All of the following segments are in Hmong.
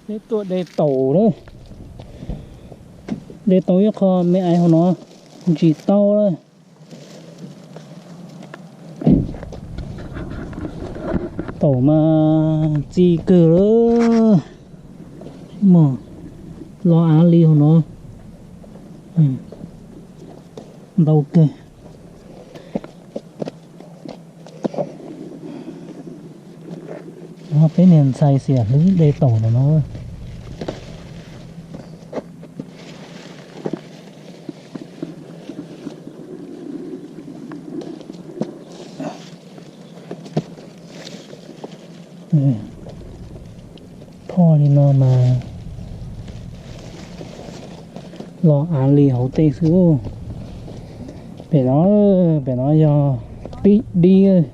Peb tuaj de taum lawm. De taum ib qho me ais hauv no ntsis tau lawm. Taum mas txi kawg lawm. Mog, los av li hauv no. Ntau kawg. Peb niag ntxhais xiam hlwb de taum no. Phoj li no mas los av li hauv tej xwb. Pem no, pem no yog tib dib.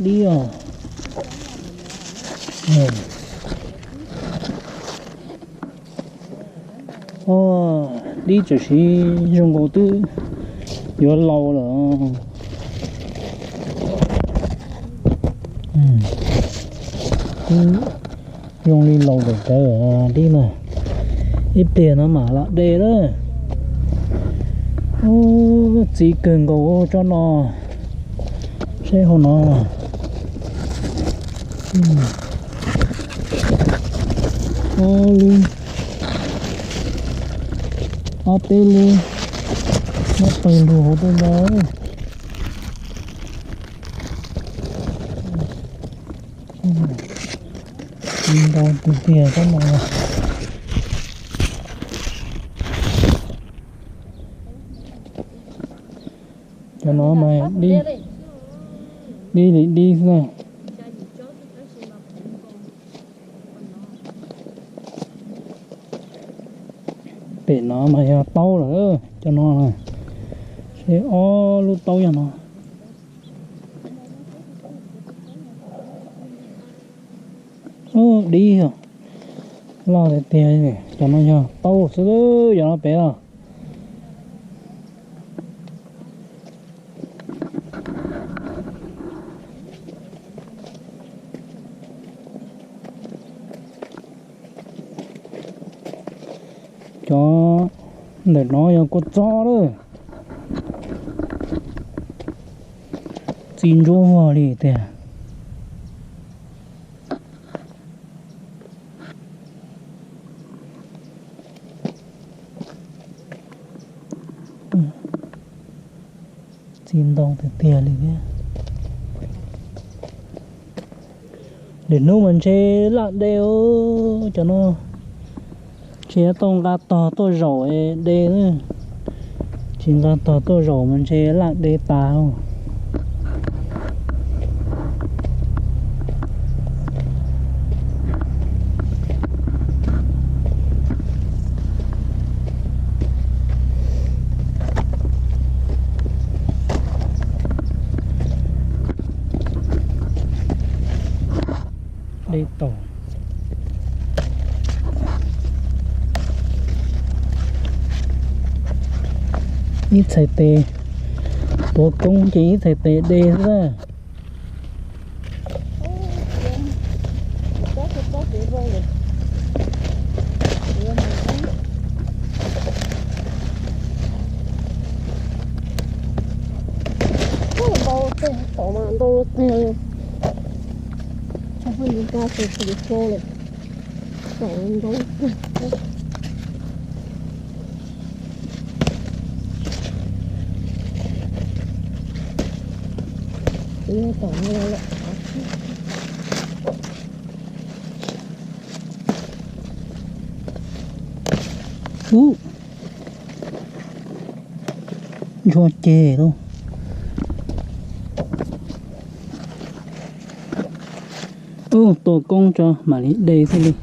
Dib os. Dib txawm siv zoo nkaus twb yuav laus lawm. Twb zoo li laus lawm cov dib na. Ib pliag no mam lam de lawm. Txiv kawg nkaus tsob no. Seb hauv no. Ob lub, ob peb lub, muab pawg lug hauv tej ntawd. Ntau tiag tiag tsob no. Cov no mas dib li dib xwb na. Pem no mas yog taub lawm cov no na. Seb ob lub taub yog no. Dib loj tiag tiag. Cov no yog taub xwb, cov no pem los. Cov ntawm no yog kua txob lawm. Txi ntsuab vog li tiag. Txi ntau tiag tiag li thiab. Lwm hnub mas ntshe laj de cov no. Ntshe tau nqa tog tuaj zaum de. Tsis nqa tog tuaj zaum mas ntshe laj de tas. De taum. Ib txhais tes tuav koob ces ib txhais tes de xwb na. Ntau tiag, taum mas ntau tiag li. Tsis pheej nqa tus tus xo lawm, taum ntau tiag. Ub, ntshua ceg lauj. Ub, tua koob tso mam li de xwb li.